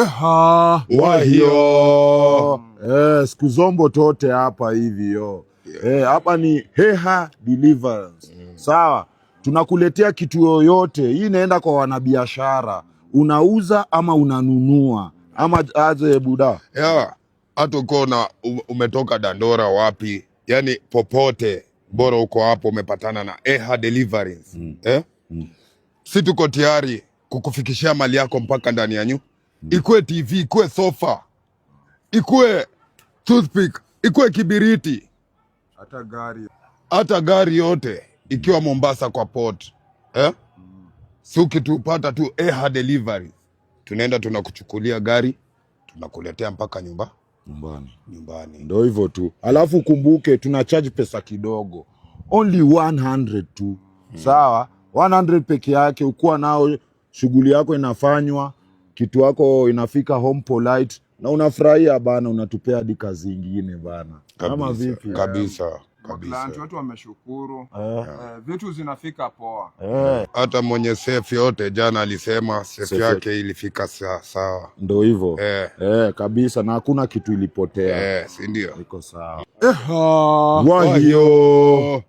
Eha. Wahio. Eh, siku zombo tote hapa hivi yo. Eh, hapa ni Heha Deliverance. Sawa, tunakuletea kitu yoyote. Hii inaenda kwa wanabiashara, unauza ama unanunua ama aje buda? Yeah, hata uko na umetoka Dandora wapi, yani popote, bora uko hapo umepatana na Eha Deliverance. Eh? Si tuko tayari kukufikishia mali yako mpaka ndani ya nyumba. Ikuwe TV, ikuwe sofa, ikuwe toothpick, ikuwe kibiriti, Hata gari. Hata gari yote ikiwa Mombasa kwa port. Eh? Si ukitupata tu Eha Delivery, tunaenda tunakuchukulia gari, tunakuletea mpaka nyumbani. Nyumbani. Ndo hivyo tu, alafu kumbuke tuna charge pesa kidogo, only 100 tu. Sawa, 100 peke yake, ukuwa nao shughuli yako inafanywa, kitu yako inafika home polite na unafurahia bana, unatupea hadi kazi ingine bana, ama vipi? Kabisa Client kabisa. wetu wameshukuru. Eh, Eh, vitu zinafika poa. eh, Hata mwenye safe yote jana alisema safe Safe yake ilifika sawa. Ndo hivyo. Eh, eh, kabisa, na hakuna kitu ilipotea. Eh, si ndio? Iko sawa. Eha. Wahio. Wahio.